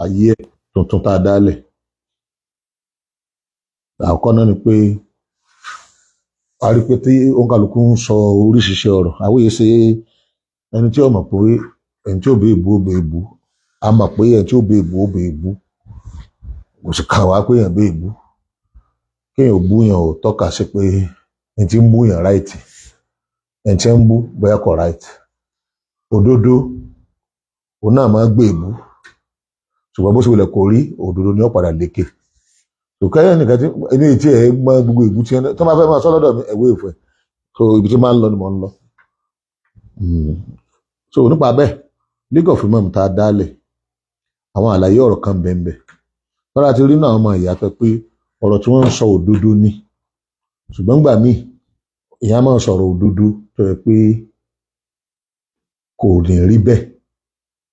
Ayé ẹ̀ tuntun tá a dálẹ̀. Àkọ́kọ́ náà ni pé a rí pé tí òǹkàlùkù ń sọ oríṣiríṣi ọ̀rọ̀, àwòye ṣe ẹni tí ó mọ̀ pé ẹni tí ó bẹ èbú ó bẹ èbú. A mọ̀ pé ẹni tí ó bẹ èbú ó bẹ èbú, kò sì kàn wá pé èèyàn bẹ èbú. Kéèyàn ò búyàn ò tọ́ka sí pé ẹni tí ń búyàn right, ẹni tí ń bú bóyá kò right. Òdodo òun náà máa ń gbé èbú, ṣùgbọ́n bó ṣe wulẹ̀ kò rí, òdodo ni ó padà lékè. Òkè nìkan tí èmi tí ẹ mọ gbogbo ìbú tí ẹ tó máa fẹ́ máa sọ lọ́dọ̀ mi, ẹ̀wé ìfẹ́. So ibi tí máa ń lọ ni mò ń lọ. So nípa bẹ́ẹ̀, League of Imam tá a dálẹ̀, àwọn àlàyé ọ̀rọ̀ kan bẹ́ẹ̀ lọ́la ti rí náà, ọmọ ìyá tó pé ọ̀rọ̀ tí wọ́n ń sọ òdodo ni, ṣùgbọ́n gbà míì ìyá máa ń sọ̀rọ̀ òdodo tó yẹ pé kò ní rí bẹ́ẹ̀.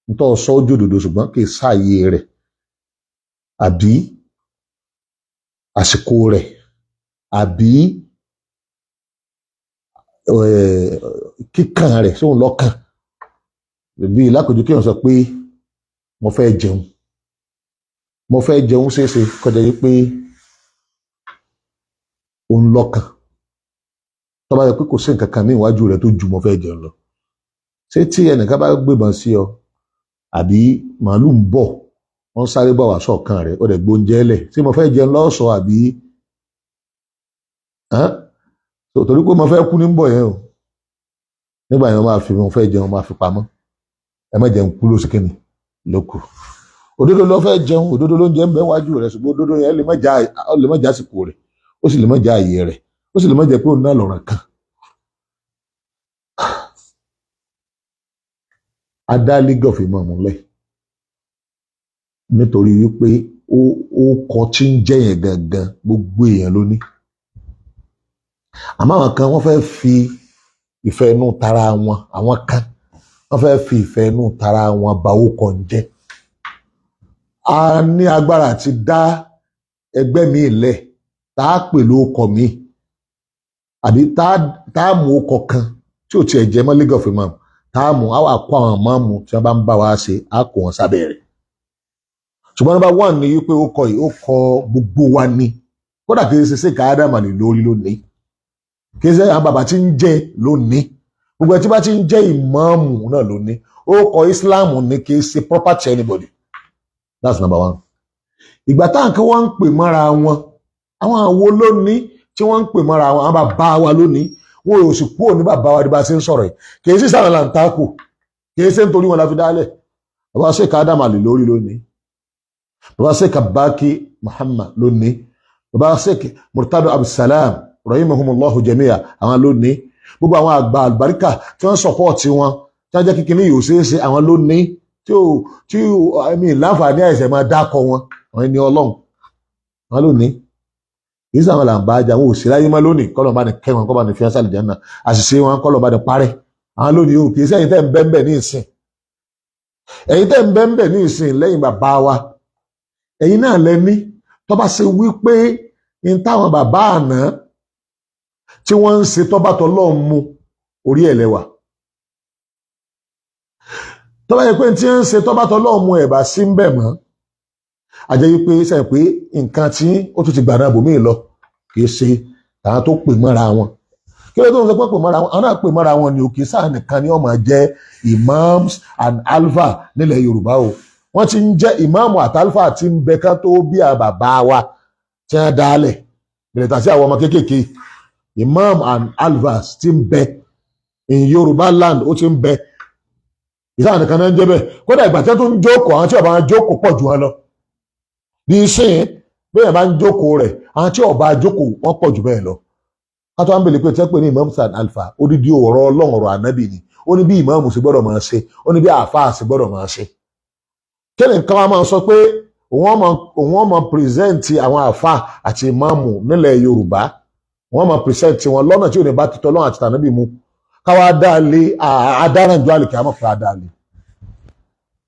Nítorí sọ ojú òdodo, ṣùgbọ́n kì í sáàyè rẹ̀ àbí àsìkò rẹ̀ àbí kíkàn rẹ̀ sóun lọ́kàn. Bíi lápèjú, kí wọ́n sọ pé mo fẹ́ jẹun, mo fẹ́ jẹun, ṣeéṣe kọjá yìí pé òun lọ́kàn. Tó bá yẹ pé kò sí nǹkan kan ní iwájú rẹ̀ tó ju mo fẹ́ jẹun lọ, ṣé tí ẹnìkan bá gbébọn sí ọ àbí màálù ń bọ̀, wọ́n sáré bọ̀ wá sọ̀kan rẹ̀, ó dẹ̀ gbóúnjẹ lẹ̀, ṣé mo fẹ́ jẹun lọ́sọ̀ọ́ àbí torí pé mo fẹ́ kú ní bọ̀ yẹn o? Nígbà yẹn, wọ́n máa fi mo fẹ́ jẹun máa fi pamọ́. Ẹ má jẹun kú ló sì kíni ló kù. Òdodo ló fẹ́ jẹun, òdodo ló ń jẹ ń bẹ wájú rẹ̀, ṣùgbọ́n òdodo yẹn lè má já àsìkò rẹ̀, ó sì lè má já àyè rẹ̀, ó sì lè má jẹ́ pé òun náà lọ̀rọ̀ kan. A dá League of Imam lẹ̀ nítorí wípé ó kọ tí ń jẹ́ yẹn gangan, gbogbo èèyàn ló ní. Àmọ́ àwọn kan, wọ́n fẹ́ fi ìfẹ́ inú tara wọn, àwọn kan wọ́n fẹ́ fi ìfẹ́ inú tara wọn ba orúkọ ń jẹ́. A ní agbára àti dá ẹgbẹ́ mi lẹ̀ tá a pè lóko mi àbí tá a mú orúkọ kan tí ò tiẹ̀ jẹ́ mọ́ League of Imam, tá a mú àwa kó àwọn ìmáàmù tí wọ́n bá ń bá wa ṣe, á kó wọn sábẹ́ rẹ̀. Ṣùgbọ́n number one ni wípé ó kọ yìí, ó kọ gbogbo wa ni. Kódà kì í ṣe ṣe káádámà lè lórí lónìí, kì í ṣe àwọn bàbá tí ń jẹ́ lónìí, gbogbo ẹ tí bá ti ń jẹ́ ìmáàmù náà lónìí. Ó kọ Islam ní, kì í ṣe property anybody. That's number one. Ìgbà táwọn kan wọ́n ń pè mọ́ra wọn, àwọn àwo lónìí tí wọ́n ń pè mọ́ra wọn, àwọn bàbá wa lónìí, wọn ò sì kúrò ní bàbá wa ní bá a ṣe ń sọ̀rọ̀ yìí. Kì í sì sáwọn làǹtakù, kì í ṣe nítorí wọn la fi dálẹ̀. Bàbá Sheikh Adam Ali lórí lónìí, bàbá Sheikh Abaki Muhammad lónìí, bàbá Sheikh Murtado Abdulsalam rahimahumullahu jamia, àwọn lónìí. Gbogbo àwọn àgbà àlùbáríkà tí wọ́n support wọn, tí wọ́n jẹ́ kíkiní yìí ò ṣeé ṣe, àwọn lónìí tí ò ẹ̀mí láǹfààní àìsàn máa dákọ̀ wọn, àwọn ẹni ọlọ́run, àwọn lónìí. Kì í sàwọn là ń bá jà, wọn ò sí láyé mọ́ lónìí. Kọ́lọ̀ bá ní kẹ́ wọn, kọ́ bá ní fi ẹ́sà lìjẹ́ náà, àṣìṣe wọn kọ́lọ̀ bá ní parẹ́. Àwọn lónìí o, kì í sẹ́yìn tẹ́ ń bẹ́ńbẹ̀ ní ìsìn. Ẹ̀yin tẹ́ ń bẹ́ńbẹ̀ ní ìsìn lẹ́yìn bàbá wa, ẹ̀yin náà lẹ́ní tó bá ṣe wípé ní táwọn bàbá àná tí wọ́n ń ṣe tọ́ba tọ́lọ́ mu orí ẹ̀ lẹ́wà, tó bá yẹ pé tí ń ṣe tọ́ba tọ́lọ́ mu ẹ̀ bá sí ń bẹ̀ mọ́, àjẹ́ wípé sẹ́yìn pé nǹkan tí ó tún ti gbà náà bòmíì lọ, kì í ṣe àwọn tó pè mọ́ra wọn. Kí ló tó ń sọ pé pè mọ́ra wọn? Àwọn náà pè mọ́ra wọn ni òkè sáà nìkan ni wọ́n máa jẹ́ imams and alfa nílẹ̀ Yorùbá o. Wọ́n ti ń jẹ́ ìmáàmù àti alfa tí ń bẹ ká tó bí a bàbá wa tí wọ́n dálẹ̀ bẹ̀rẹ̀ tàbí àwọn ọmọ kéékèèké. Imam and alfas ti ń bẹ in Yorùbá land, ó ti ń bẹ. Ìsáà nìkan náà ń jẹ́ bẹ́ẹ̀. Kódà ìgbà tí wọ́n tún ń jókòó, àwọn tí ọba wọn jókòó pọ̀ jù wọn lọ bí sìn. Bẹ́ẹ̀ bá ń jókòó rẹ̀, àwọn tí ọba jókòó wọ́n pọ̀ jù bẹ́ẹ̀ lọ. Kátó wá ń bèlè pé tí wọ́n pè ní imam and alfa, odidi ọ̀rọ̀ Ọlọ́run, ọ̀rọ̀ ànábì ni. Ó ní bí ìmáàmù sì gbọ́dọ̀ máa ṣe, ó ní bí àáfàá sì gbọ́dọ̀ máa ṣe. Kí ni nǹkan wa máa sọ pé òun ọmọ present àwọn àáfàá àti ìmáàmù nílẹ̀ Yorùbá, wọ́n máa present wọn lọ́nà tí ò ní bá titọ́ lọ́wọ́ àti tànábì mu, káwá dá lé adárànjú àlìkè àmọ́ fún adá lé.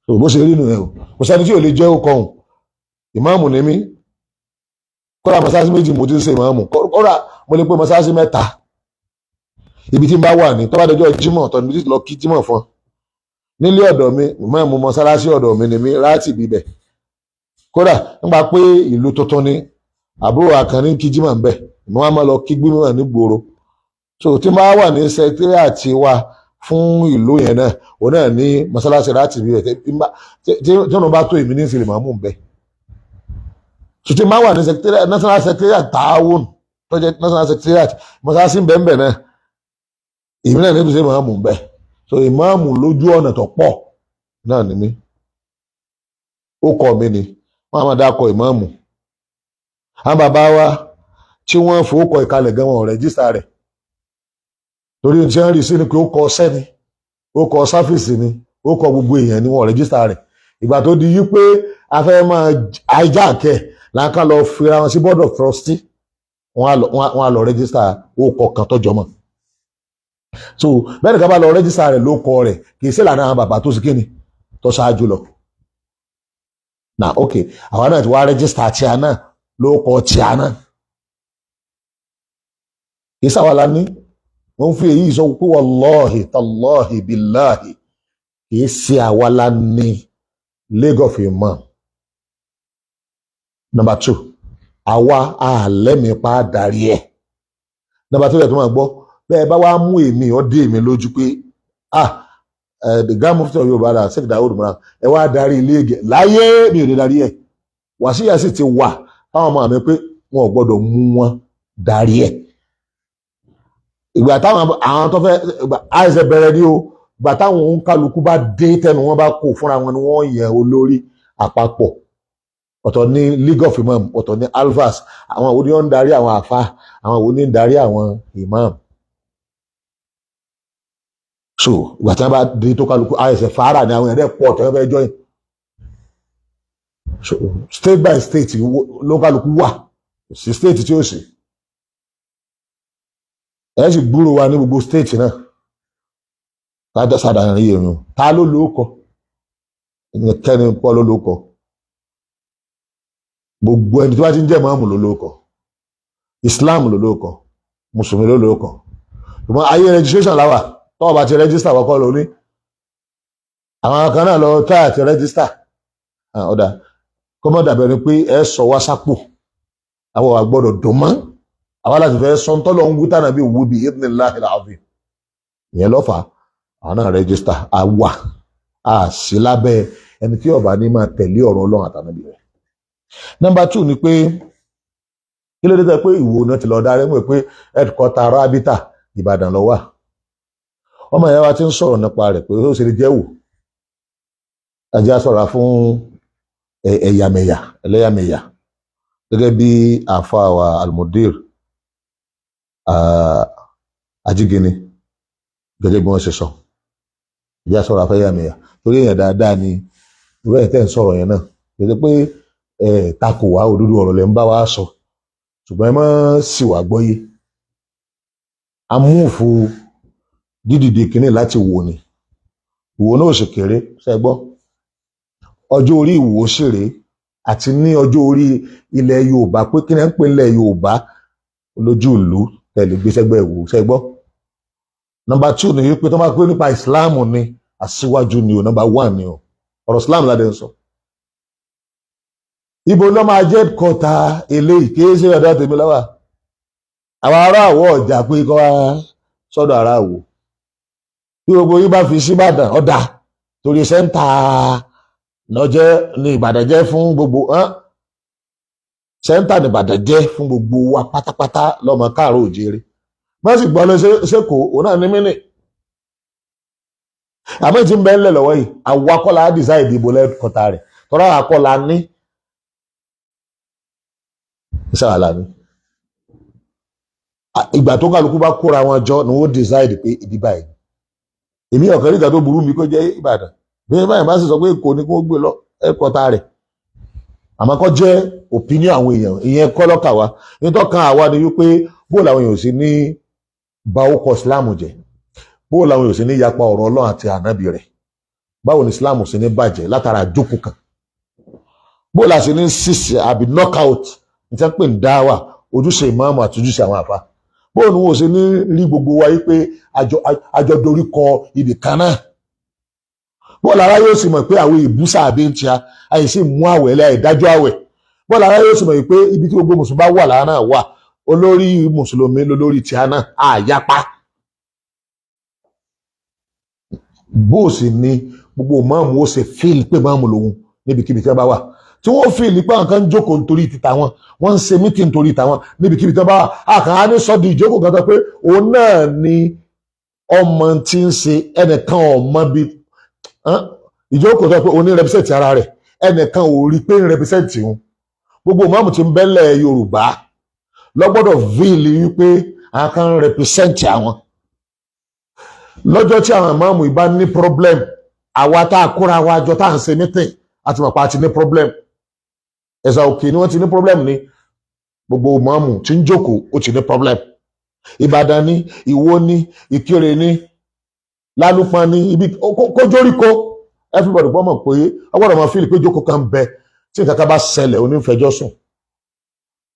So bó ṣe rí nù ẹ o, kò sẹ́ni tí ò lè jẹ́ ó kọ̀hún. Ìmáàmù ni mí. Kódà mọ́sáàsì méjì mo ti ń ṣe ìmáàmù, kódà mo lè pé mọ́sáàsì mẹ́ta. Ibi tí n bá wà ní tó bá dọjọ́ jímọ̀ tọ́ níbi tí lọ kí jímọ̀ fún nílé ọ̀dọ̀ mi, ìmáàmù mọ́sálásí ọ̀dọ̀ mi ni mí láti ibibẹ̀. Kódà nípa pé ìlú tuntun ni, àbúrò akànní kí jímọ̀ ń bẹ̀, ìmọ̀ wa máa lọ kí gbímọ̀ ní gbòòrò. So tí máa wà ní secretariat wa fún ìlú yẹn náà, òun náà ní mọ́sálásí láti bí rẹ̀ tí wọ́n bá tó èmi ní ìsìlẹ̀ màmú ń bẹ̀. So tí máa wà ní secretariat, national secretariat Taawun, tó jẹ́ national secretariat, mọ́sálásí ń bẹ̀ ń bẹ̀ náà, èmi náà níbi sí ìmáàmù ń bẹ̀. So ìmáàmù lójú ọ̀nà tó pọ̀ náà ni mí. Ó kọ́ mi ni wọ́n á máa dákọ̀ ìmáàmù. Àwọn bàbá wa tí wọ́n fowókọ ìkalẹ̀ gan, wọn ò register rẹ̀, torí tí wọ́n rí sí ni pé ó kọ sẹ́ni, ó kọ service ni, ó kọ gbogbo èèyàn ni, wọ́n register rẹ̀. Ìgbà tó di yí pé a fẹ́ máa hijack ẹ̀ láǹkà lọ fira wọn sí board of trustee, wọ́n á lọ register ó kọ kan tọ́jọ́ mọ́. So bẹ́ẹ̀ ni ká bá lọ register rẹ̀ ló kọ rẹ̀, kì í sí ìlànà àwọn bàbá tó sì kíni tó ṣáájú lọ. Na ok, àwa náà ti wá register tí a náà ló kọ tí a náà, kì í sáwà ní. Wọ́n fi èyí sọ pé wallahi tallahi billahi, kì í ṣe àwa la ní League of Imam. Number two, àwa àlẹ́mìí pa darí ẹ̀. Number three, ẹ̀ tó máa gbọ́ bẹ́ẹ̀ bá wá mú èmi, ọ́ dé èmi lójú pé ah, the Grand Mufti of Yorùbá la Sheikh Daoud Mura, ẹ wá darí ilé ẹgẹ láyé mi ò lè darí ẹ. Wàsíyà sì ti wà fáwọn ọmọ mi pé wọn ò gbọ́dọ̀ mú wọn darí ẹ. Ìgbà táwọn àwọn tó fẹ́ àìsàn bẹ̀rẹ̀ ní o, ìgbà táwọn òǹkálukú bá dé, tẹnu wọn bá kó fúnra wọn ni wọ́n yẹ olórí àpapọ̀. Ọ̀tọ̀ ní League of Imam, ọ̀tọ̀ ní Alfas. Àwọn wo ni wọ́n ń darí àwọn àfa, àwọn wo ni ń darí àwọn imam? So ìgbà tí wọ́n bá dé tó kálukú àìsàn fara ni àwọn ẹ̀rẹ́ pọ̀ tí wọ́n fẹ́ join. So state by state ló kálukú wà, kò sí state tí ó sì ẹ sì gbúrò wa ní gbogbo state náà. Ká sàdánù yìí rìn, ta ló lóókọ? Ẹnikẹ́ni pọ́ ló lóókọ. Gbogbo ẹni tí wọ́n ti ń jẹ́ ìmáàmù ló lóókọ, Islam ló lóókọ, mùsùlùmí ló lóókọ. Ṣùgbọ́n ayé registration láwà. Tọ́wọ́ bá ti register wọ́kọ́ lóní àwọn kan náà lọ táyà ti register. Ọ̀dà kọ́mọ́ dàbẹ̀ ni pé ẹ sọ wá sápò, àwọn wà gbọ́dọ̀ dùn mọ́ àwọn láti fẹ́ sọ ntọ́lọ́ ń wú tánà bí wú bí idhnillahi al-azim. Ìyẹn lọ́fà àwọn náà register. Àwà á sí lábẹ́ ẹni tí ó bá ní máa tẹ̀lé ọ̀rọ̀ Ọlọ́run àtànábì rẹ̀. Number two ni pé kí ló dé tẹ́ pé Ìwó náà ti lọ darí mọ̀ pé headquarter Rabita Ìbàdàn ló wà? Ọmọ ìyá wa ti ń sọ̀rọ̀ nípa rẹ̀ pé ó ṣe lè jẹ́ wò ajá sọ̀rọ̀ fún ẹ̀yàmẹ̀yà, ẹlẹ́yàmẹ̀yà, gẹ́gẹ́ bí àáfàá wa Almudir Ajígini, gẹ́gẹ́ bí wọ́n ṣe sọ, ẹ̀yà sọ̀rọ̀ afẹ́yàmẹ̀yà, torí èèyàn dáadáa ni irú ẹ̀ tẹ́ ń sọ̀rọ̀ yẹn náà. Gẹ́gẹ́ pé ẹ̀ takò wá, òdodo ọ̀rọ̀ lẹ́ ń bá wa sọ, ṣùgbọ́n ẹ má sì wá gbọ́yé. Amúfù dídìde kínní láti wò ni ìwò náà sì kéré ṣe gbọ́. Ọjọ́ orí Ìwò ṣèré àti ní ọjọ́ orí ilẹ̀ Yorùbá pé kí ni ẹ ń pè ilẹ̀ Yorùbá lójú ìlú tẹ̀lé gbéṣẹ́gbẹ́ Ìwò ṣe gbọ́. Number two ni wípé tó máa pé nípa Ìsìláàmù ni, aṣíwájú ni o, number one ni o. Ọ̀rọ̀ Ìsìláàmù ládé ń sọ. Ibo ló máa jẹ́ kọta eléyìí? Kì í ṣe ọ̀dọ̀ tèmi lọ́wọ́. Àwọn ará àwọ̀ ọ̀jà pé kọ́ wá sọ́dọ̀ ará àwọ̀. Bí gbogbo yín bá fi síbàdàn ọ̀dà, torí center lọ́jẹ́ ní Ìbàdàn jẹ́ fún gbogbo center ní Ìbàdàn jẹ́ fún gbogbo wa pátápátá lọ́mọ káàárọ̀ òjìire. Wọ́n sì gbọ́ lọ sẹ́kọ̀ọ́, òun náà ní mínì. Àmọ́ ìtì ń bẹ́ ńlẹ̀ lọ́wọ́ yìí, àwa kọ́ la decide ìbò lẹ́kọ̀ọ́ta rẹ̀, tọ́lá àwa kọ́ la ní iṣẹ́ wàhálà ni. Ìgbà tó kálukú bá kóra wọn jọ ni wọ́n decide pé ibi báyìí. Èmi ọ̀kan nígbà tó burú mi kó jẹ́ Ìbàdàn, bí báyìí bá sì sọ pé Èkó ni kó gbé lọ ẹ̀kọ́ta rẹ̀, àmọ́ kó jẹ́ opinion àwọn èèyàn, ìyẹn kọ́ lọ́kà wa. Nítorí kan àwa ni wípé bó làwọn èèyàn sì ní ba orúkọ Islam jẹ́, bó làwọn èèyàn sì ní yapa ọ̀rọ̀ Ọlọ́run àti ànábì rẹ̀, báwo ni Islam sì ní bàjẹ́ látara àjókòó kan, bó la sì ní sísè àbí knockout ní tí wọ́n pè ní dáwà, ojúṣe ìmáàmù àti ojúṣe àwọn àfa, bó ni wọn ò sì ní rí gbogbo wa yí pé àjọ dorí kọ ibì kan náà, bó Bọ́ọ̀lù ara yóò sì mọ̀ pé àwọn ìbúsà àbí ń tia àìsí mú àwẹ̀ lẹ́ àìdájọ́ àwẹ̀. Bọ́ọ̀lù ara yóò sì mọ̀ pé ibi tí gbogbo mùsùlùmí bá wà lára náà wà, olórí mùsùlùmí lolórí tíá náà àyapa. Bó sì ni gbogbo máàmù ó ṣe fíìlì pé máàmù lòun níbikíbi tí wọ́n bá wà, tí wọ́n fíìlì pé àwọn kan ń jókòó nítorí títa wọn, wọ́n ń ṣe mítì nítorí tàwọn níbikíbi tí wọ́n bá wà. Àkàn á ní sọ́ọ́ di ìjókòó kan tó pé òun náà ni ọmọ tí ń ṣe ẹnìkan ọmọ bí ìjókòó tó pé òun ní represent ara rẹ̀, ẹnìkan ò rí pé ń represent òun. Gbogbo máàmù tí ń bẹ́lẹ̀ Yorùbá lọ́gbọ́dọ̀ fíìlì wípé àwọn kan ń represent àwọn. Lọ́jọ́ tí àwọn ìmáàmù ìbá ní problem, àwa tá a kóra wa jọ tá à ń ṣe meeting àti mọ̀pá ti ní problem. Ẹ̀sà òkè ni wọ́n ti ní problem ni gbogbo ìmáàmù tí ń jókòó ó ti ní problem. Ìbàdàn ní, Ìwó ní, Ìkirè ní, Lálùpàn ní, ibi kójóríkó, everybody gbọ́ mọ̀ pé ọgbọ́dọ̀ máa feel pé jókòó kan bẹ tí nǹkan kan bá ṣẹlẹ̀ onífẹjọ́ sùn,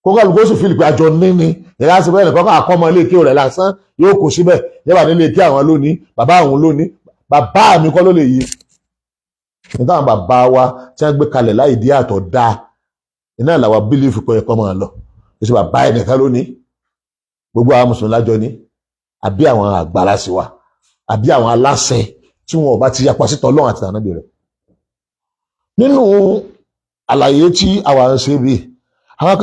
kó kálukú ó sì feel pé àjọ níní ìyá sí bẹ́ẹ̀ nìkan àkọ́mọ ilé kí rẹ̀ lásán yóò kó síbẹ̀ yẹ́bà nílé kí àwọn lónìí, bàbá àwọn lónìí, bàbá mi kọ́ ló lè yí ní táwọn bàbá wa tí wọ́n gbé kalẹ̀ láì dí àtọ̀ dáa iná làwa believe pé ẹ̀kọ́ máa lọ. Kì í ṣe bàbá ẹnìkan lónìí, gbogbo àwọn mùsùlùmí lájọ ní, àbí àwọn àgbàlá sí wa, àbí àwọn aláṣẹ tí wọn ò bá ti yapa sí tọlọ́run àti ànábì rẹ̀. Nínú àlàyé tí àwa ń ṣe bí àwọn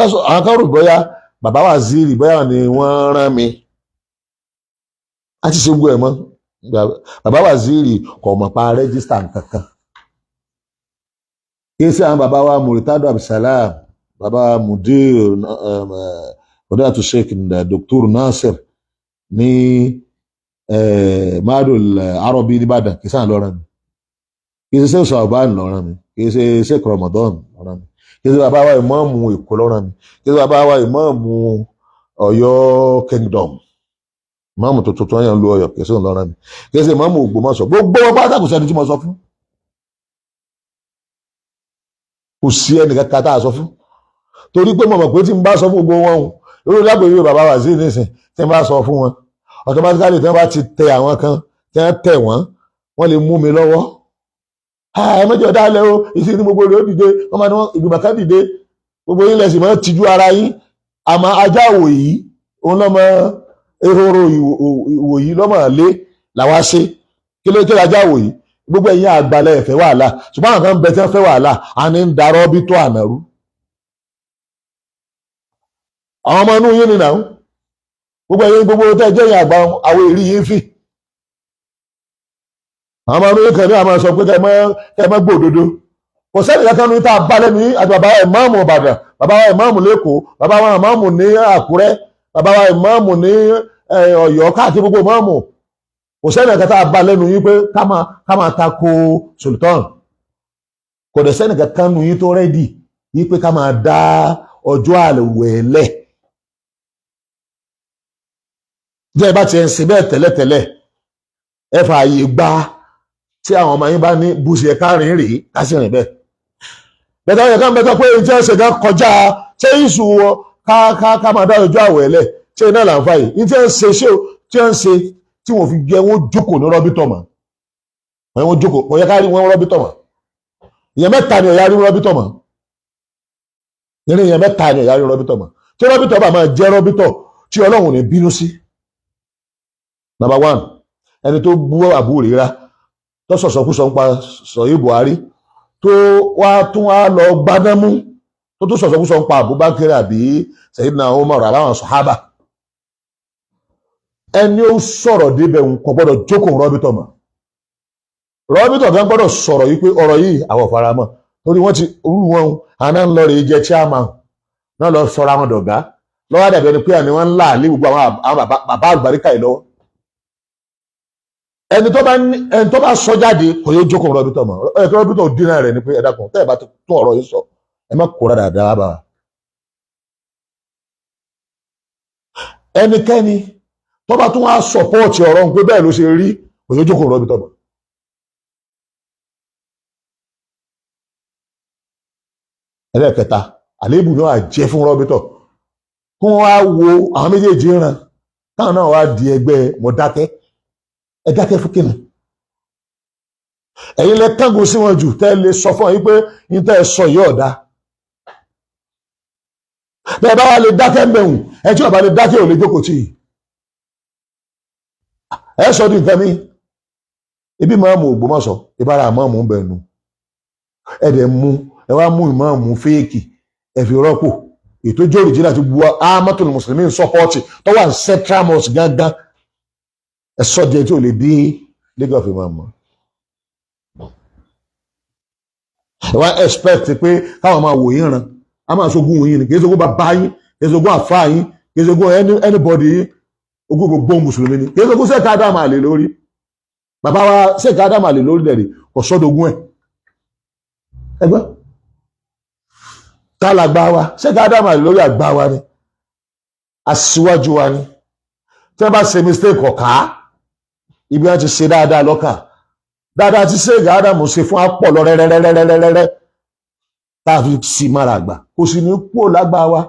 kan rò bóyá bàbá Waziri bóyá ni wọ́n rán mi a ti ṣe gbogbo ẹ̀ mọ́. Bàbá Waziri kò mọ̀ pa register nǹkankan. Kí sí àwọn bàbá wa Muritado Abdulsalam, bàbá Mudir Fadilatu Sheikh Dr. Nasir ní Madul Arabi nìbàdàn, kì í sáà lọ́rọ̀ mi, kì í ṣe Sheikh Sọ̀bán lọ́rọ̀ mi, kì í ṣe Sheikh Ramadan lọ́rọ̀ mi, kì í ṣe bàbá wa ìmáàmù Èkó lọ́rọ̀ mi, kì í ṣe bàbá wa ìmáàmù Ọ̀yọ́ Kingdom, ìmáàmù tuntun tó yàn lu Ọ̀yọ́, kì í ṣe òun lọ́rọ̀ mi, kì í ṣe ìmáàmù Ògbómọ̀ṣọ́. Gbogbo wọn pátá kò sẹ́ni tí mo sọ fún, kò sí ẹnì kankan tá a sọ fún, torí pé mo mọ̀ pé tí n bá sọ fún gbogbo wọn o, irú lágbègbè bàbá Waziri nísìn, tí n bá sọ fún wọn automatically, tí wọ́n bá ti tẹ àwọn kan tí wọ́n tẹ̀ wọ́n, wọ́n lè mú mi lọ́wọ́. Ẹ mẹ́jọ dálẹ̀ o, ìsìn ní gbogbo rẹ̀ ó dìde, wọ́n máa ní wọ́n ìgbìmọ̀ kan dìde, gbogbo yín lẹ́sìn máa tijú ara yín. Àmọ́ ajá ìwòyí òun lọ́mọ ehoro ìwòyí lọ́mọ lé làwa ṣe kí ló kéde ajá ìwòyí. Gbogbo ẹ̀yin àgbàlẹ̀ ẹ̀fẹ́ wàhálà, ṣùgbọ́n àwọn kan bẹ tí wọ́n fẹ́ wàhálà, à ní ń darọ́ bí tó ànàrú. Àwọn ọmọ inú yín ni nà ń gbogbo ẹ̀yin, gbogbo tẹ́ ẹ jẹ́ ẹ̀yin àgbà, àwọn èrí yín fì. Àwọn ọmọ inú yín kan ní àwọn sọ pé kẹ́ ẹ mọ́ gbòdodo. Kò sẹ́ni kankan ní tá a bá lẹ́nu yín àti bàbá ìmáàmù Ìbàdàn, bàbá wa ìmáàmù lẹ́kọ̀ọ́, bàbá wa ìmáàmù ní Àkúrẹ́, bàbá wa ìmáàmù ní Ọ̀yọ́, káàkiri gbogbo ìmáàmù, kò sẹ́ni kankan tá a bá lẹ́nu yín pé ká máa tako sultan. Kò dẹ̀ sẹ́ni kankan nu yín tó ready yín pé ká máa dá ọjọ́ àwẹ̀ lẹ̀. Jẹ́ ẹ bá ti ẹ̀ ń ṣe bẹ́ẹ̀ tẹ́lẹ̀tẹ́lẹ̀, ẹ fààyè gba tí àwọn ọmọ yín bá ní bó ṣe ká rìn rèé, ká sì rìn bẹ́ẹ̀. Bẹ́ẹ̀ yẹ ká ń bẹ́tọ̀ pé tí wọ́n ṣe gan kọjá ṣé ìṣù wọ ká máa dá ọjọ́ àwẹ̀ lẹ̀, ṣé iná là ń fà yìí ní tí wọ́n ṣe, ṣé tí wọ́n ṣe tí wọ́n fi jẹ́ wọ́n jókòó ní rọ́bìtọ̀ mọ́, wọ́n jókòó, kò yẹ ká rí wọn rọ́bìtọ̀ mọ́. Ìyẹn mẹ́ta ni ọ̀yá rí rọ́bìtọ̀ mọ́, ìrìn ìyẹn mẹ́ta ni ọ̀yá rí rọ́bìtọ̀ mọ́, tí rọ́bìtọ̀ bá máa jẹ́ rọ́bìtọ̀ tí Ọlọ́run ní bínú sí. Number one, ẹni tó bú Abu Huraira, tó sọ̀sọ̀kúsọ ń pa sọ̀yí Buhari, tó wá tún wá lọ gbanámú, tó tún sọ̀sọ̀kúsọ ń pa Abubakar àbí Sayyidina Umar àbáwọn sàhábà, ẹni ó sọ̀rọ̀ débẹ̀ ń kò gbọ́dọ̀ jókòó rọ́bìtọ̀ mọ́. Rọ́bìtọ̀ gan gbọ́dọ̀ sọ̀rọ̀ yìí pé ọ̀rọ̀ yìí àwọn faramọ́, torí wọ́n ti rú wọn àná ń lọ rèé jẹ chairman náà lọ sọ̀rọ̀ àwọn dọ̀gá lọ́wọ́, àdàbẹ̀ ni pé àní wọ́n ń là lé gbogbo àwọn bàbá àlùbáríkà yìí lọ́wọ́. Ẹni tó bá sọ jáde kò yóò jókòó rọ́bìtọ̀ mọ́. Ẹ kí rọ́bìtọ̀ dínà rẹ̀ ni pé ẹ dákun, tẹ́ ẹ bá tún ọ̀rọ̀ yìí sọ, ẹ má kóra dáadáa bá wa. Ẹnikẹ́ni tó bá tún wá sọpọ́ọ̀tì ọ̀rọ̀ ń pé bẹ́ẹ̀ ló ṣe rí, kò yóò jókòó rọ́bìtọ̀ mọ́. Ẹlẹ́ẹ̀kẹta, àléébù náà jẹ́ fún rọ́bìtọ̀ kí wọ́n wá wo àwọn méjèèjì ràn táwọn náà wá di ẹgbẹ́ mọ̀ dákẹ́, ẹ dákẹ́ fún kìnnì. Ẹ̀yin lẹ kángun sí wọn jù tẹ́ lè sọ fún ọ yín pé yín tẹ́ ẹ sọ yìí ọ̀dà. Bẹ́ẹ̀ bá wà lè dákẹ́ mẹ́hùn, ẹ tí ọba lè dákẹ́ ò lè jókòó tì í. Ẹ sọ di nǹkan mi. Ibi máàmù Ògbómọ̀ṣọ́, ìbára máàmù ń bẹ̀ nu. Ẹ dẹ̀ mú, ẹ wá mú ìmáàmù fake, ẹ fi rọ́pò ètò ìjọ original ti bu amatul mùsùlùmí support tó wà ní Central Mosque gángan. Ẹ sọ di ẹ tí ò lè dé League of Imam. Ẹ wá expect pé káwọn máa wò yín ràn, á máa sogún yín ni. Kì í sogún bàbá yín, kì í sogún àfáà yín, kì í sogún anybody yín. Ogún gbogbo mùsùlùmí ni. Kì í sogún Sheikh Adam Alilori. Bàbá wa Sheikh Adam Alilori dẹ̀rẹ̀ kò sọ́dọ̀gún ẹ̀. Ẹgbẹ́ tá làgbà wa? Sheikh Adam Alilori àgbà wa ni, aṣíwájú wa ni. Tí wọ́n bá ṣe mistake, ọ̀ká ibi wọn ti ṣe dáadáa lọ́kà dáadáa tí Sheikh Adam ṣe fún apọ̀ lọ rẹ́rẹ́rẹ́rẹ́rẹ́rẹ́ tá a fi sí mára àgbà, kò sì ní kúrò lágbà wa.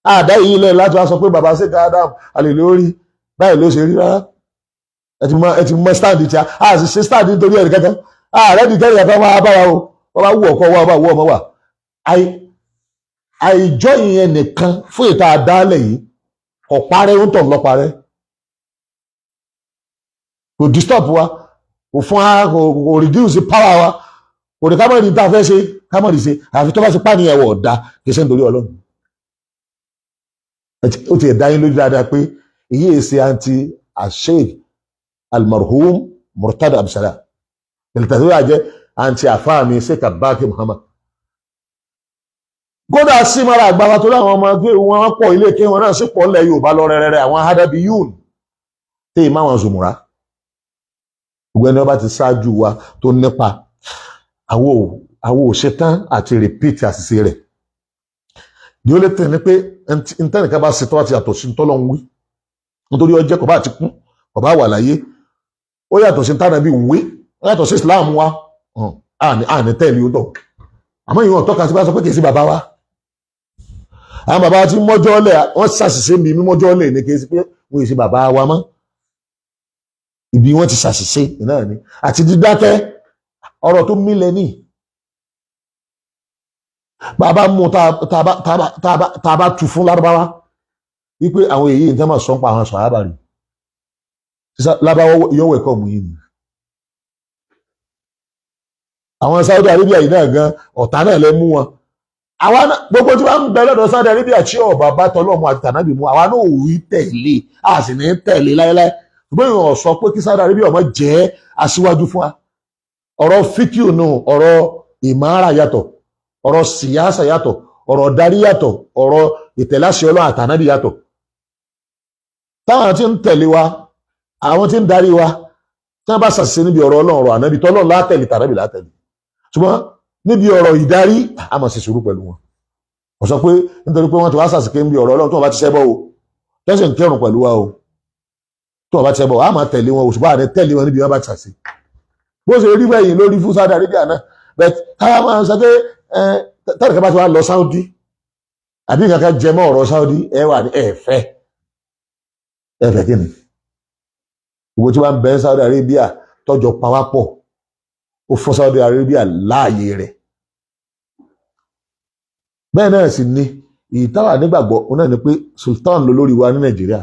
Àdá yìí lẹ̀ láti wá sọ pé bàbá Sheikh Adam Alilori báyìí ló ṣe rí rárá. Ẹ ti mọ stand tí a sì ṣe stand nítorí ẹ̀rí kankan. Ààrẹ ti kẹ́rì kankan wá bá wa o. Wọ́n bá wú ọkọ wa, wọ́n bá wú ọmọ wa. Àìjọ ìyẹn nìkan fún ìta àdálẹ̀ yìí kò parẹ́, ń tọ̀ lọ parẹ́, kò disturb wa, kò fún wa, kò reduce power wa, kò ní ká mọ̀ ní tá a fẹ́ ṣe, ká mọ̀ ní ṣe. Àfi tó bá ṣe pàníyàn wọ̀ ọ̀dà, kì í ṣe nítorí Ọlọ́run. Ó ti ẹ̀ dá yín lójú dáadáa pé èyí èsì anti asheikh almarhum Murtada Abdulsalam tẹ̀lifíṣàn àjẹ́ anti àfáàmì Sheikh Abubakar Muhammad. Kódà sí mara àgbàwà tó láwọn ọmọ pé wọ́n pọ̀, ilé kí wọn náà sì pọ̀ ńlẹ̀ Yorùbá lọ rẹ̀rẹ̀rẹ̀, àwọn hadabi yún tí ì máwọn zùmùrà. Gbogbo ẹni ọba ti ṣáájú wa tó nípa, àwọn ò ṣetán àti repeat àṣìṣe rẹ̀. The only thing ni pé ntẹ́nìkan bá ṣe tó bá ti yàtọ̀ sí ntọ́lọ́ ń wí, nítorí ọjẹ́ kò bá ti kú, kò bá wà láyé, ó yàtọ̀ sí ntánàbí wí, ó yàtọ̀ sí Islam wa, àní tẹ̀lé ó tọ̀. Àmọ́ ìwọ̀n tọ́ka sí bá sọ pé kì í sí bàbá wa. Àwọn bàbá tí mọ́jọ́ lẹ̀, wọ́n ṣàṣìṣe mi mímọ́jọ́ lẹ̀ ní, kì í sí pé wọ́n yìí sí bàbá wa mọ́. Ibi wọ́n ti ṣàṣìṣe náà ni àti dídákẹ́ ọ̀rọ̀ tó mílẹ̀ ní bàbá mú tá a bá tu fún lárúbáwá wípé àwọn èyí nǹkan máa sọ ń pa àwọn sàhábà rí, lárúbáwá yọ̀wọ̀ ẹ̀kọ́ mú yìí ni. Àwọn Saudi Arabia yìí náà gan, ọ̀tá náà lẹ mú wọn. Àwa náà, gbogbo tí wọ́n ń bẹ lọ́dọ̀ Saudi Arabia tí ọba bá tọlọ́mù àti tànàbì mú, àwa náà ò rí tẹ̀lé, a sì ní tẹ̀lé láéláé. Ṣùgbọ́n ìwọ̀n sọ pé kí Saudi Arabia ọmọ jẹ́ aṣíwájú fún wa. Ọ̀rọ̀ fíkìú nù, ọ̀rọ̀ ìmára yàtọ̀, ọ̀rọ̀ síyáṣà yàtọ̀, ọ̀rọ̀ darí yàtọ̀, ọ̀rọ̀ ìtẹ̀láṣẹ Ọlọ́run àtànábì yàtọ̀. Táwọn tí ń tẹ̀lé wa, àwọn tí ń darí wa, tí wọ́n bá ṣàṣìṣe níbi ọ̀rọ̀ Ọlọ́run, ọ̀rọ̀ ànábì, tọ́lọ́run látẹ̀lé, tànábì látẹ̀lé. Ṣùgbọ́n níbi ọ̀rọ̀ ìdarí, a máa ṣe sùúrù pẹ̀lú wọn. Kò sọ pé nítorí pé wọ́n ti wá ṣàṣìṣe níbi ọ̀rọ̀ Ọlọ́run, tí wọ́n bá ti ṣẹbọ o, tẹ́sí ń kírun pẹ̀lú wa o, tí wọ́n bá ti ṣẹbọ, a máa tẹ̀lé wọn o, ṣùgbọ́n àní tẹ̀lé wọn níbi wọn bá ti ṣàṣìṣe. Bó ṣe rí bẹ́yìn lórí fún Saudi Arabia náà bẹ́ẹ̀, káyà máa sọ pé tẹ́lẹ̀ kan bá ti wá lọ Saudi àbí nǹkan kan jẹ mọ́ ọ̀rọ̀ Saudi, ẹ wà ní ẹ̀fẹ́ ẹ̀fẹ́ kí ni gbogbo tí wọ́n ń bẹ Saudi Arabia tọ́jọ́ pawápọ̀, ó fún Saudi Arabia láàyè rẹ̀. Bẹ́ẹ̀ náà sì ni ìtawà nígbàgbọ́ òun náà ni pé sultan ló lórí wa ní Nàìjíríà.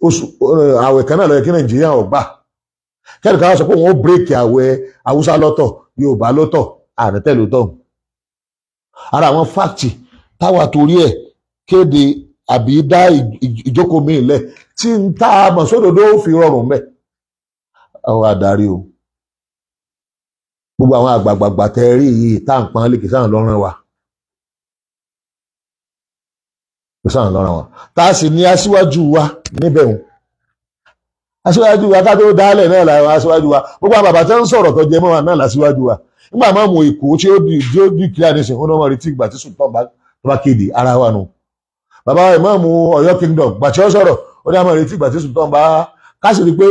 Oṣù àwẹ̀ kan náà ló yẹ kí Nàìjíríà ò gbà. Kẹ́ni kan wá sọ pé òun ó break àwẹ̀ Haúsá lọ́tọ̀, Yorùbá lọ́tọ̀, àrètẹ́lẹ̀ tọ̀. Ara àwọn fact táwa torí ẹ̀ kéde àbí dá ìjókòó mi lẹ̀ tí ń tá a mọ̀ sódòdó fi rọrùn mẹ́. Àwọn adarí o, gbogbo àwọn àgbààgbà tẹ rí yìí tá à ń pọn lè kì í sáà lọ́rùn wa, kì í sáà lọ́rùn wa. Tá a sì ní aṣíwájú wa níbẹ̀ wọn, aṣíwájú wa ká tó dálẹ̀ náà làwọn aṣíwájú wa. Gbogbo àwọn bàbá tí wọ́n ń sọ̀rọ̀ tó jẹ mọ́ wa náà làṣíwájú wa. Nígbà máa mú Èkó tí ó di tí ó di kíá nísìnyí, ó náà mọ̀ retí ìgbà tí sultan bá tó bá kéde ara wa nù. Bàbá ìmáàmù Ọ̀yọ́ kingdom, gbà tí ó sọ̀rọ̀, ó ní àmọ́ retí ìgbà tí sultan bá ká sì rí pé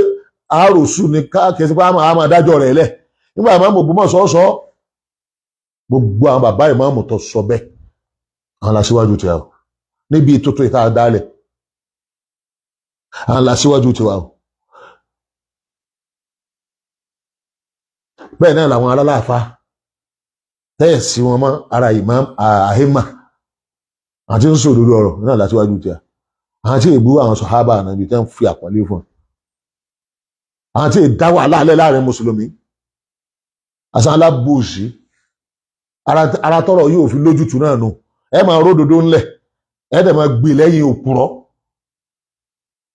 àáròsù ni ká kìí sí pé àmọ́ àmọ́ adájọ́ rẹ̀ lẹ̀. Nígbà ìmáàmù Ògbómọ̀ṣọ́ sọ, gbogbo àwọn bàbá ìmáàmù tó sọ bẹ́ẹ̀, àwọn làṣíwájú tiwa o níbi tuntun ìta dálẹ̀, àwọn làṣíwájú tiwa o. Bẹ́ẹ̀ náà làwọn aláàfáà tẹ́ẹ̀ sí wọn mọ́ ara imam ahima àti ń sòdodo ọ̀rọ̀ náà látiwájú tí a àwọn tí èbú àwọn sọ̀hábà ànábì tẹ́ ń fi àpọ́nlé fún àwọn tí èdá wàhálà alẹ́ láàrin mùsùlùmí, àṣà alábòsí ara tọrọ yóò fi lójútùú náà nù. Ẹ máa ródòdó ńlẹ̀, ẹ dẹ̀ máa gbé lẹ́yìn òpùrọ́.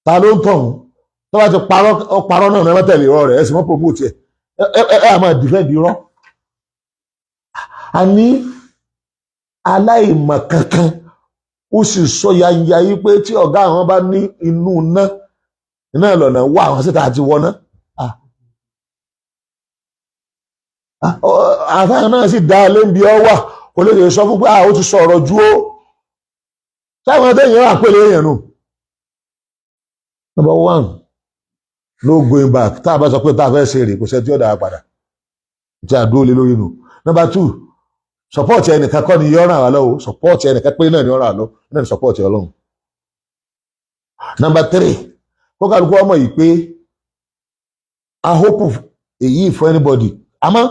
Ta ló ń tọ̀hún tó bá ti parọ́ parọ́ náà ní ẹ má tẹ̀lé irọ́ rẹ̀, ẹ sì mọ́ promote ẹ ẹ ẹ ẹ máa defend irọ́. A ní aláìmọ̀ kankan, ó sì sọ yanya yìí pé tí ọ̀gá àwọn bá ní inú ná iná lọ́nà wá àwọn síta àti wọná. Àfáà náà sì dá lé ń bí ọ wà, kò lè sọ fún pé ó ti sọ̀rọ̀ ju ó sáwọn tẹ̀yìn wà pèlè èèyàn nù. Number one, no going back. Tá a bá sọ pé tá a fẹ́ ṣe rè, kò sẹ́ tí ó dáa padà tí a dúró lé lórí nù. Number two, support ẹnìkan kọ́ ni yọ ràn wá lọ́wọ́. Support ẹnìkan pé náà ni yọ ràn wá lọ́wọ́ náà ni support Ọlọ́run. Number three, kó kálukú ọmọ yìí pé a hope èyí for anybody, àmọ́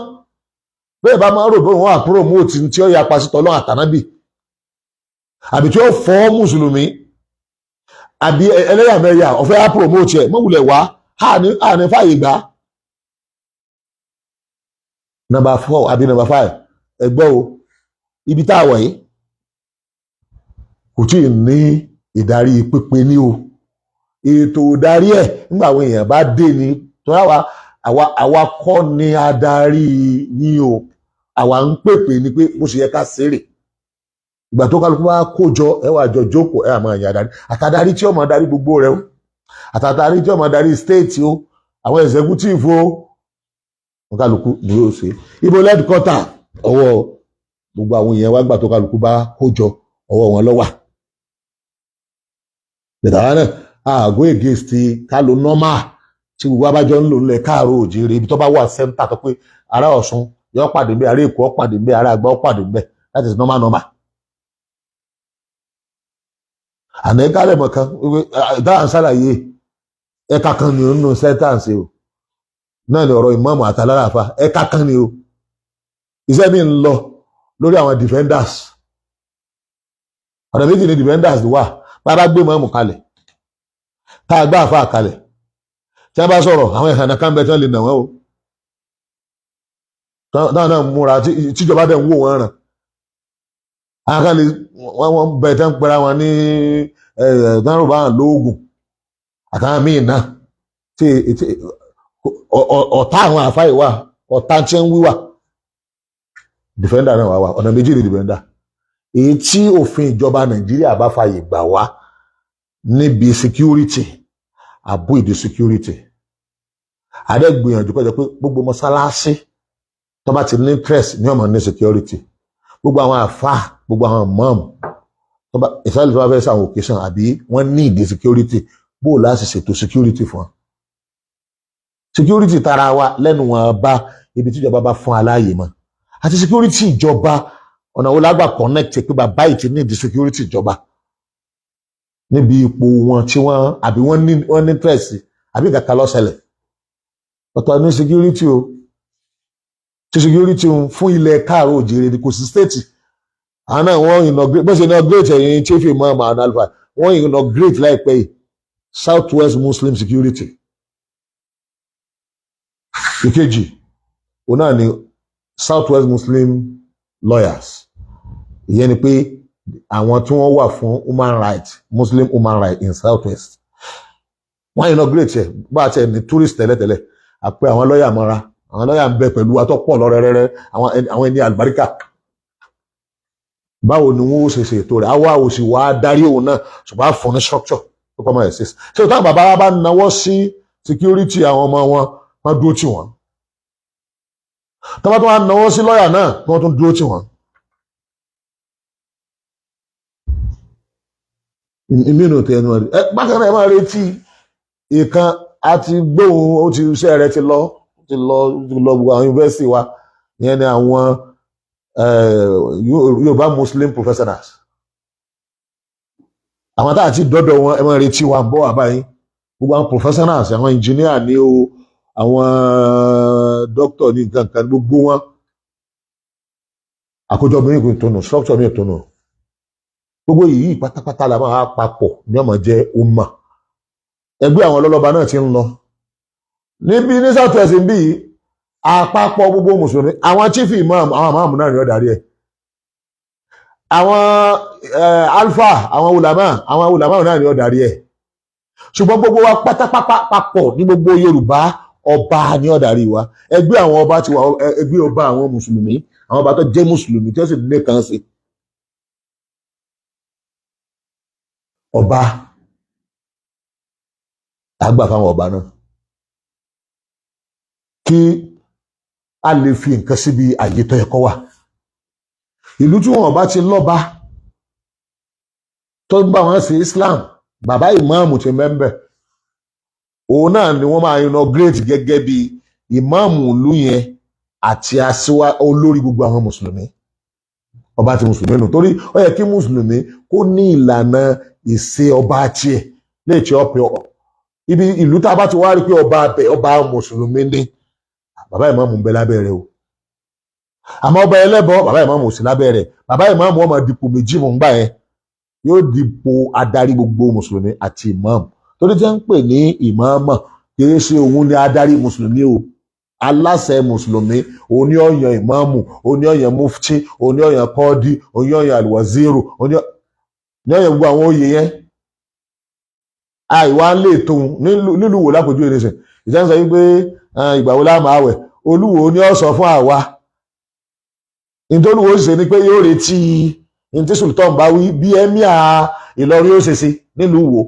bẹ́ẹ̀ bá máa ń rò pé wọ́n á promote tí ó ya pasitọ̀ Ọlọ́run àtànábì, àbí tí ó fọ́ mùsùlùmí, àbí ẹlẹ́yàmẹ̀yà ọ̀fẹ́ á promote ẹ̀ mọ̀wulẹ̀ wá àní fàyè gbà. Number four àbí number five, ẹ gbọ́ o, ibi tá a wà yìí kò tí ì ní ìdarí pínpín ní o. Ètò ìdarí ẹ̀ nígbà àwọn èèyàn bá dé ni tó àwa àwa kọ́ ni adarí yín o. Àwa ń pèpè ni pé bó ṣe yẹ ká ṣeré. Ìgbà tó kálukú bá kó jọ, ẹ wà jọ jókòó, ẹ àmọ́ ẹ̀yìn adarí, àtàdarí tí ó máa darí gbogbo rẹ o, àtàdarí tí ó máa darí state o, àwọn executive o, wọn kálukú ni yóò ṣe. Ibo headquarter? Ọwọ́ gbogbo àwọn èèyàn wá gbà tó kálukú bá kó jọ, ọwọ́ wọn ló wà. Bẹ̀tà náà àgọ́ against ká lo normal tí gbogbo abájọ ń lò ńlẹ̀ káàró òjìrè, ibi tó bá wà center tó pé ará Ọ̀ṣun yọ pàdé ńbẹ, ará Èkó pàdé ńbẹ, ará Àgbà pàdé ńbẹ, that is normal normal. Àná ẹ̀ka rẹ̀ mọ̀ kan dáhà ń ṣàlàyé ẹ̀ka kan ní nínú sẹ́ńtàǹsì o náà ni ọ̀rọ̀ ìmáàmù àtàláràfà, ẹ̀ka kan ni o. Iṣẹ́ mi ń lọ lórí àwọn defenders. Ọ̀nà méjì ni defenders wà. Bá a bá gbé ìmáàmù kalẹ̀, tá a gbá àfa kalẹ̀, tí wọ́n bá sọ̀rọ̀, àwọn ìhànà kan bẹ tí wọ́n lè nà wọ́n o, táwọn náà múra tíjọba dẹ̀ ń wò wọ́n ràn. Àwọn kan lè wọ́n bẹ tí wọ́n pera wọn ní ẹ̀ẹ́dánrò bá wọn lóògùn àtàwọn míì náà tí ọ̀tá àwọn àfa ìwà ọ̀tá tí ń wíwà. Defender náà wà wà. Ọ̀nà méjì ni defender. Èyí tí òfin ìjọba Nàìjíríà bá fààyè gbà wá níbi security, àbú ìdí security àdẹ́gbìyànjú kọjá pé gbogbo mọ́sálásí tó bá ti ní interest ní ọmọ ní security, gbogbo àwọn àfa, gbogbo àwọn mọ́ọ̀mù ìsàlẹ̀ tó bá fẹ́ sàwọn occasion àbí wọ́n ní ìdí security, bó o láti ṣètò security fún wọn. Security tara wa lẹ́nu wọn bá ibi tíjọba bá fún aláàyè mọ́, àti security ìjọba, ọ̀nà wo lágbà connect pé bàbá yìí ti ní ìdí security ìjọba níbi ipò wọn tí wọ́n àbí wọ́n ní interest àbí kàkà lọ́sẹ̀lẹ̀. Ọ̀tọ̀ ní security o, tí security ń fún ilẹ̀ káàró òjìrè ni, kò sí state. Àwọn náà wọ́n inaugurate, bó ṣe inaugurate ẹ̀yìn chief imam and alfa, wọ́n inaugurate láìpẹ́ yìí South West Muslim Security. Ìkejì òun náà ni South West Muslim Lawyers. Ìyẹn ni pé àwọn tí wọ́n wà fún human rights, Muslim human rights in South West, wọ́n inaugurate ẹ̀. Bá a ti ẹ̀ ní tourist tẹ́lẹ̀tẹ́lẹ̀, àpẹ àwọn lọ́ọ̀yà mọ́ra, àwọn lọ́ọ̀yà ń bẹ pẹ̀lú wa tó pọ̀ lọ́rẹ́rẹ́rẹ́, àwọn ẹni àlùbáríkà. Báwo ni wọ́n ó ṣe ṣètò rẹ̀? Àwa ò sì wá darí òun náà, ṣùgbọ́n a fún ní structure tó kọ́ mọ́ ẹ̀ sí. Ṣé táwọn bàbá wa bá nawọ́ sí security àwọn ọmọ wọn, wọ́n dúró tì wọ́n. Tọ́ba tó wá nawọ́ sí lọ́ọ̀yà náà, wọ́n tún dúró tì wọ́n. Ìmínú tẹ ẹnu ẹ bákan náà, ẹ máa retí ìkan àti gbóhùn ó ti iṣẹ́ rẹ̀ ti lọ ti lọ ti lọ gbogbo àwọn yunifásitì wa. Ìyẹn ni àwọn Yorùbá Muslim professionals, àwọn tá àti dọ́dọ̀ wọn, ẹ máa retí wa bọ́ àbáyé. Gbogbo àwọn professionals, àwọn engineer ni o, àwọn dókítà ní nǹkan kan, gbogbo wọn àkójọ mi kò tónù, structure mi tónù. Gbogbo yìí pátápátá la máa papọ̀ ní ọmọ jẹ́ umma. Ẹgbẹ́ àwọn ọlọ́lọ́ba náà ti ń lọ níbi ní South West bí àpapọ̀ gbogbo mùsùlùmí. Àwọn chief imam, àwọn imam náà ní ó darí ẹ̀. Àwọn alfa, àwọn ulama náà ní ó darí ẹ̀. Ṣùgbọ́n gbogbo wa pátápátá papọ̀ ní gbogbo Yorùbá, ọba ní ó darí wa. Ẹgbẹ́ àwọn ọba ti wà, ẹgbẹ́ ọba àwọn mùsùlùmí, àwọn ọba tó jẹ́ mùsùlùmí tí ó sì ní kan sí ọba àgbà fáwọn ọba náà kí a lè fi nǹkan síbi àyè tó yẹ kó wà. Ìlú tí wọn bá ti lọ́ba tó ń bá wọn ṣe Islam, bàbá ìmáàmù ti mẹ́ńbẹ̀, òun náà ni wọ́n máa inaugurate gẹ́gẹ́ bí ìmáàmù ìlú yẹn àti aṣíwá olórí gbogbo àwọn mùsùlùmí. Ọba ti mùsùlùmí nù, torí ó yẹ kí mùsùlùmí kó ní ìlànà ìṣe ọba tiẹ̀ léè tí ọpẹ ibi ìlú tá a bá ti wá rí pé ọba abẹ ọba mùsùlùmí ní, bàbá ìmáàmù ń bẹ lábẹ́ rẹ̀ o. Àmọ́ ọba ẹlẹ́bọ, bàbá ìmáàmù ò sí lábẹ́ rẹ̀. Bàbá ìmáàmù ọmọ dipò méjì mọ̀ ń gbà yẹn, yóò dipò adarí gbogbo mùsùlùmí àti ìmáàmù, torí tí wọ́n ń pè ní ìmáàmù kìí ṣe òun ni adarí mùsùlùmí o. Aláṣẹ mùsùlùmí òun ni ó yan ìmáàmù, òun ni ó yan mufti, òun ni ó yan kọ́ọ́dí, òun ni ó yan alwaziru, òun ni ó yan gbogbo àwọn oyè yẹn. Àìwá lè tóun nílùú wò lápòjú ìrìnsẹ̀ ìṣẹ́ ń sọ wípé ìgbà wo la máa wẹ̀, olúwo ni ó sọ fún àwa. Nítorí wo ṣe ni pé yóò retí ní tí sultan bá wí, bí emir Ìlọrin ó ṣe ṣe nílùú wo.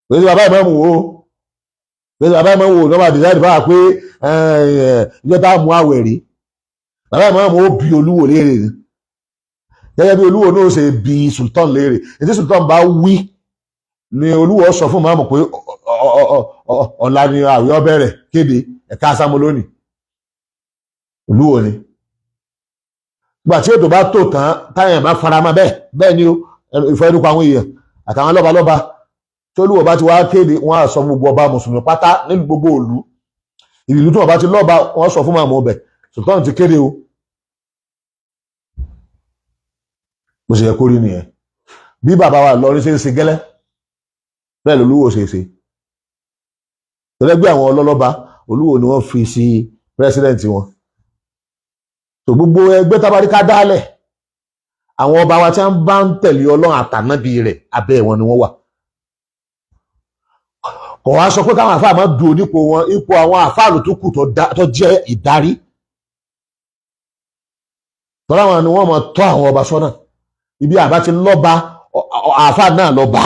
Pèsè bàbá ìmáàmù wo, pèsè bàbá ìmáàmù wo ní wọ́n bá decide báwa pé ìjọ tá a mú àwẹ̀ rí, bàbá ìmáàmù ó bi olúwo léèrè ni, gẹ́gẹ́ bí olúwo náà ṣe bi sultan léèrè. Ní tí sultan bá wí ni olúwo sọ fún ìmáàmù pé ọ̀la ni àwẹ̀ ó bẹ̀rẹ̀, kéde ẹ̀ka sámú lónìí. Olúwo ni gbà tí ètò bá tò tán, táyà bá faramọ́ bẹ́ẹ̀ bẹ́ẹ̀ ni ó ìfẹ́ nípa àwọn èèyàn àtàwọn lọ́balọ́ba tí olúwo bá ti wá kéde, wọ́n á sọ gbogbo ọba mùsùlùmí pátá nílùú, gbogbo ìlú. Ìlú tí wọ́n bá ti lọ́ba, wọ́n sọ fún màmú ọbẹ̀, sultan ti kéde o. Bó ṣe yẹ kó rí nìyẹn. Bí bàbá wa lọrin ṣe ń ṣe gẹ́lẹ́ bẹ́ẹ̀ lolúwo ṣe ṣe tẹ́lẹ́gbẹ́ àwọn ọlọ́lọ́ba, olúwo ni wọ́n fi sí president wọn. Tó gbogbo ẹgbẹ́ tábàríkà dálẹ̀, àwọn ọba wa tí wọ́n bá ń tẹ̀lé Ọlọ́run àtànábì rẹ̀, abẹ́ wọn ni wọ́n wà. Kò wá sọ pé káwọn àfáà máa dùn onípò wọn. Ipò àwọn àfáà ló tó kù tó jẹ́ ìdarí, tọ́lá wọn ni wọ́n máa tọ́ àwọn ọba sọ́nà. Ibi àbá ti lọ́ba, àfáà náà lọ́ba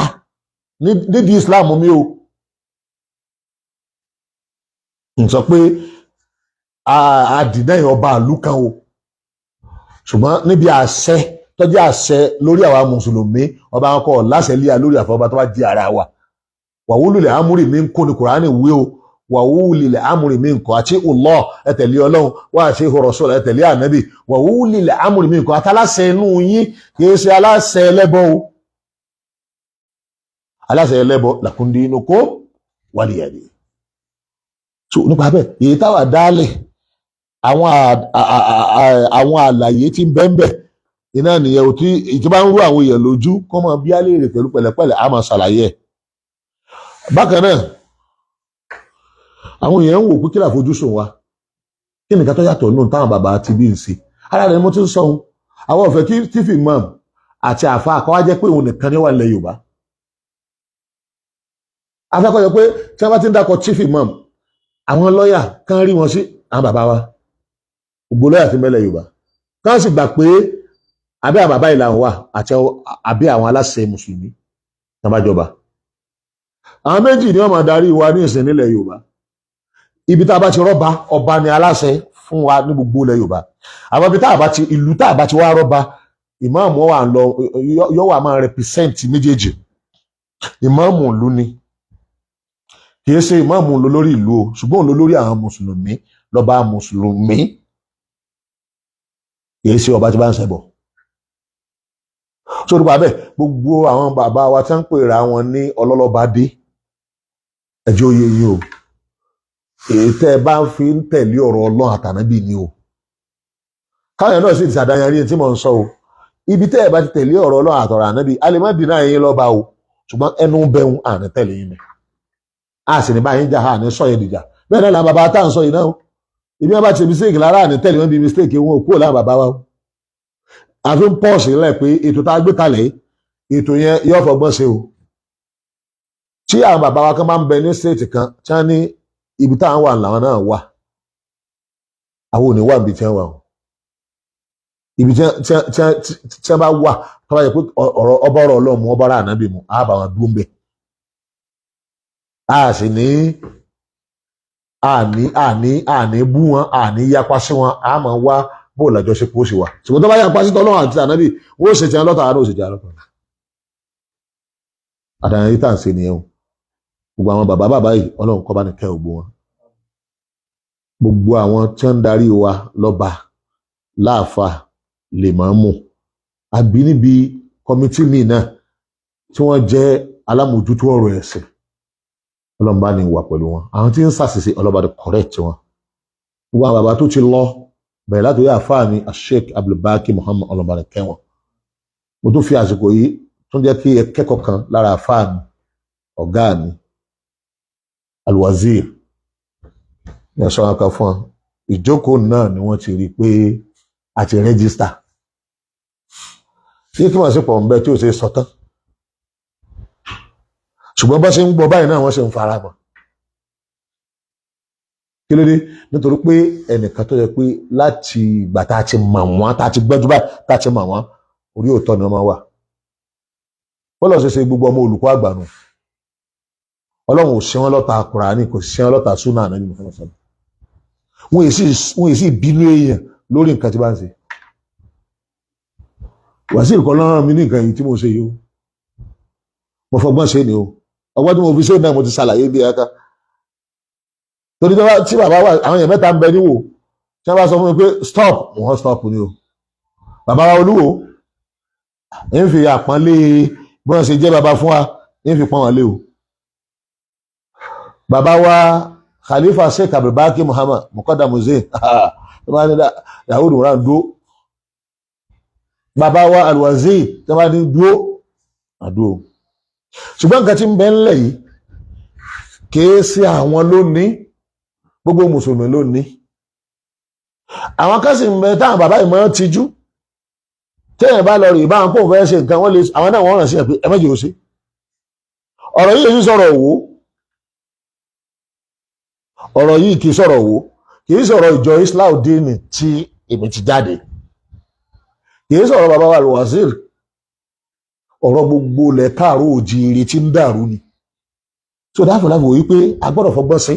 nídìí Islam mi o. N sọ pé a dìná ọba ìlú kan o, ṣùgbọ́n níbi àṣẹ tó jẹ́ àṣẹ lórí àwa mùsùlùmí, ọba wọn kọ́ láṣẹ lé a lórí àfọwọ́bá tó bá jẹ́ ara wa. Wàhúlùlẹ̀ amúrì mi ń kó ni Kùránì wí o. Wàhúlìlẹ̀ amúrì mi ń kọ́ àti Allah, ẹ tẹ̀lé Ọlọ́run wá àti Rasul, ẹ tẹ̀lé ànábì. Wàhúlìlẹ̀ amúrì mi ń kọ́ àtàláṣẹ inú yín, kì í ṣe aláṣẹ ẹlẹ́bọ o. Aláṣẹ ẹlẹ́bọ làkúndé inú kó wàlíyàdì. So nípa bẹ́ẹ̀, èyí táwa dálẹ̀, àwọn àlàyé tí ń bẹ́ẹ̀ iná nìyẹn ò tí ìjọba ń rú àwọn èèyàn lójú kọ́ mọ bí á lè rè pẹ̀lú pẹ̀lẹ́pẹ̀lẹ́, á máa ṣàlàyé ẹ̀. Bákan náà, àwọn èèyàn ń wò pé kí làfojúsùn wa, kí nìkan tó yàtọ̀ nù táwọn bàbá ti bí ń ṣe. Ara rẹ̀ mo ti ń sọ ohun àwọn ọ̀fẹ́ kí tífì imam àti àfa àkọ́wá jẹ́ pé òun nìkan ní wà nílẹ̀ Yorùbá. Afẹ́kọ̀ọ́ pé tí wọ́n bá ti ń dákọ̀ chief imam, àwọn lọ́ọ̀yà kan rí wọn sí àwọn bàbá wa, gbogbo lọ́ọ̀yà ti mẹ́lẹ̀ Yorùbá kan sì gbà pé abẹ́ àwọn bàbá ìlànà wà àti abẹ́ àwọn aláṣẹ mùsùlùmí tán bá jọba. Àwọn méjì ni wọ́n máa darí wa ní ìsìn nílẹ̀ Yorùbá. Ibi tá a bá ti rọ́ba, ọba ni aláṣẹ fún wa ní gbogbo ilẹ̀ Yorùbá. Àwọn ibi tá a bá ti ìlú tá a bá ti wá rọ́ba, ìmáàmù wà lọ yọ wà máa represent méjèèjì. Ìmáàmù ìlú ni, kì í ṣe ìmáàmù ló lórí ìlú o, ṣùgbọ́n òun ló lórí àwọn mùsùlùmí, lọ́ba mùsùlùmí, kì í ṣe ọba tí bá ń ṣẹbọ. Sórí pa bẹ́ẹ̀, gbogbo àwọn bàbá wa tí wọ́n ń pèrè àwọn ní ọlọ́lọ́ba dé, ẹjọ́ oyè yín o. Èyí tẹ́ ẹ bá ń fi ń tẹ̀lé ọ̀rọ̀ Ọlọ́run àtànábì ni o. Káyọ̀ náà sì ti ṣàdáyanrí tí mò ń sọ o. Ibi tẹ́ ẹ bá ti tẹ̀lé ọ̀rọ̀ Ọlọ́run àtọ̀rọ̀ ànábì, a lè má dínà yín lọ́ba o, ṣùgbọ́n ẹnu bẹ̀rù àní tẹ̀lé yín mẹ́. A sì ní báyìí ń jà, àní sọ yẹn dìjà. Bẹ́ẹ̀ náà làwọn bàbá tá à ń sọ yìí náà o. Ibi wọn bá ti ṣe mistake lára, àní tẹ̀lé wọn bí mistake wọn ò kúrò láwọn bàbá wa o. Àfi ń pọ̀ sílẹ̀ pé ètò tá a gbé kalẹ̀ yìí, ètò yẹn yóò fọgbọ́n ṣe o. Tí àwọn bàbá wa kan máa ń bẹ ní state kan tí wọ́n ní ibi táwọn wà làwọn náà wà, àwọn ò ní wà níbi tí wọ́n wà o. Ibi tí wọ́n bá wà, tó bá yẹ pé ọ̀rọ̀ ọba, ọ̀rọ̀ Ọlọ́run mu, ọba ọ̀rọ̀ ànábì mu, á bá wọn dúró ń bẹ̀. A sì ní àní àní àní bú wọn, àní yapa sí wọn, a máa wá bóòlù àjọṣepọ̀ ó sì wà. Ṣùgbọ́n tó bá yapa sí tọ́lọ́run àti ànábì, wọ́n ó ṣe tiẹ̀ lọ́tọ̀, àánú ó ṣe tiẹ̀ lọ́tọ̀. Àdáyé tá à ń ṣe nìyẹn o. Gbogbo àwọn bàbá bàbá yìí, Ọlọ́run kó bá ní kẹ́ gbogbo wọn. Gbogbo àwọn tí wọ́n ń darí wa lọ́ba, láàfà, lèmọ́mù, àbí níbi committee míì náà tí wọ́n jẹ́ alámòjútó ọ̀rọ̀ ẹ̀sìn, Ọlọ́run bá ní wà pẹ̀lú wọn. Àwọn tí ń ṣàṣìṣe, Ọlọ́run bá ní correct wọn. Gbogbo àwọn bàbá tó ti lọ, bẹ̀rẹ̀ láti orí àfáà mi, Sheikh Abdulbaki Muhammad, Ọlọ́run bá ní kẹ́ wọn. Mo tún fi àsìkò yìí tún jẹ́ kí ẹ kẹ́kọ̀ọ́ kan lára àfáà mi, ọ̀gá mi, Alwazir ní ẹ̀sọ́ wọn kan fún ọ. Ìjókòó náà ni wọ́n ti rí i pé a ti register. Yìí túmọ̀ sí pọ̀ ń bẹ tí ó ṣe sọ tán, ṣùgbọ́n bá ṣe ń gbọ́ báyìí náà, wọ́n ṣe ń fara mọ́. Kí ló dé? Nítorí pé ẹnìkan tó yẹ pé láti ìgbà tá a ti mọ̀ wọ́n, tá a ti gbẹ́jú báyìí, tá a ti mọ̀ wọ́n, orí òótọ́ ni wọ́n máa wà. Bọ́lá ṣe ṣe gbogbo ọmọ olùkọ́ àgbà nù. Ọlọ́run ò ṣe wọ́n lọ́ta Kùránì, kò ṣe wọ́n lọ́ta súnà Ànábì Muhammad sallam. Wọ́n èsì bínú èèyàn lórí nǹkan tí bá ń ṣe. Wàsíù kọ́ lọ́rùn mi ní nǹkan yìí tí mo ṣe yìí o. Mo fọgbọ́n ṣe ni o. Ọgbọ́n tí mo fi ṣe náà, mo ti ṣàlàyé bí ẹ̀ka torí tí bàbá wa, àwọn èèyàn mẹ́ta ń bẹ níwò, tí wọ́n bá sọ fún mi pé stop, mo wọ́n stop ni o. Bàbá wa olúwo ń fi àpọ́nlé bí wọ́n ṣe jẹ́ bàbá fún wa, ń fi pọ́n wọn lé o. Bàbá wa Khalifa Sheikh Abdulbaki Muhammad Mukadam Hussein, tó bá ní Yahudu ran dúró. Bàbá wa Alwazir, tó bá ní dúró, àdúró. Ṣùgbọ́n nǹkan tí ń bẹ ńlẹ̀ yìí, kìí ṣe àwọn lónìí, gbogbo mùsùlùmí lónìí. Àwọn kan sì ń bẹ táwọn bàbá yìí máa ń tijú. Téèyàn bá lọ rí ìbáwọn kó fẹ́ ṣe nǹkan, wọ́n lè àwọn náà wọ́n ràn sí ẹ̀ pé ẹ má jẹ́ ó ṣe. Ọ̀rọ̀ yìí sì sọ̀rọ̀ òwò. Ọ̀rọ̀ yìí kì í sọ̀rọ̀ òwò, kì í sọ̀rọ̀ ìjọ Islam díìnì tí èmi ti jáde, kì í sọ̀rọ̀ bàbá wa Alwazir. Ọ̀rọ̀ gbogbo ilẹ̀ káàró òjìire tí ń dàrú ni. So dáfọ̀ láfọ̀ wípé a gbọ́dọ̀ fọgbọ́n sí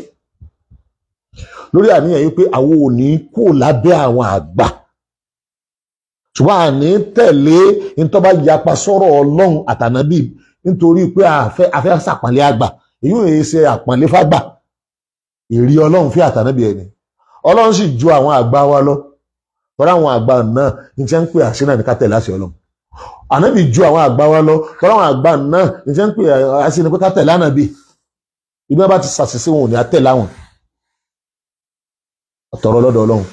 lórí àníyàn yìí pé àwọn ò ní kó lábẹ́ àwọn àgbà, ṣùgbọ́n àní tẹ̀lé ntọ́ba yapa sọ̀rọ̀ Ọlọ́run àtànábì, nítorí pé àfẹ́ sàpọ̀nlé àgbà. Èyí ò ṣe àpọ̀nlé fágbà, ìrí Ọlọ́run fi àtànábì ẹni. Ọlọ́run sì ju àwọn àgbà wa lọ, tọ́lá àwọn àgbà náà ní tí wọ́n ń pè àṣẹ náà ní ká tẹ̀lé àṣẹ Ọlọ́run. Ànábì ju àwọn àgbà wa lọ, tọ́lá àwọn àgbà náà ní tí wọ́n ń pè àṣẹ ní pé ká tẹ̀lé ànábì. Ibi wọn bá ti ṣàṣìṣe, wọn ò ní àtẹ̀lé àwọn. Àtọ̀rọ̀ lọ́dọ̀ Ọlọ́run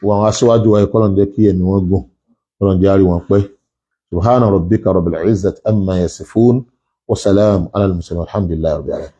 wọ àwọn aṣíwájú wa, ẹ̀kọ́ Ọlọ́run jẹ́ kí ẹ̀mí wọn gùn, Ọlọ́run jẹ́ àrí wọn pẹ́. Subhana rabbika rabbil izzati amma yasifun wa salam ala al-mursalin, alhamdulillahi rabbil alamin.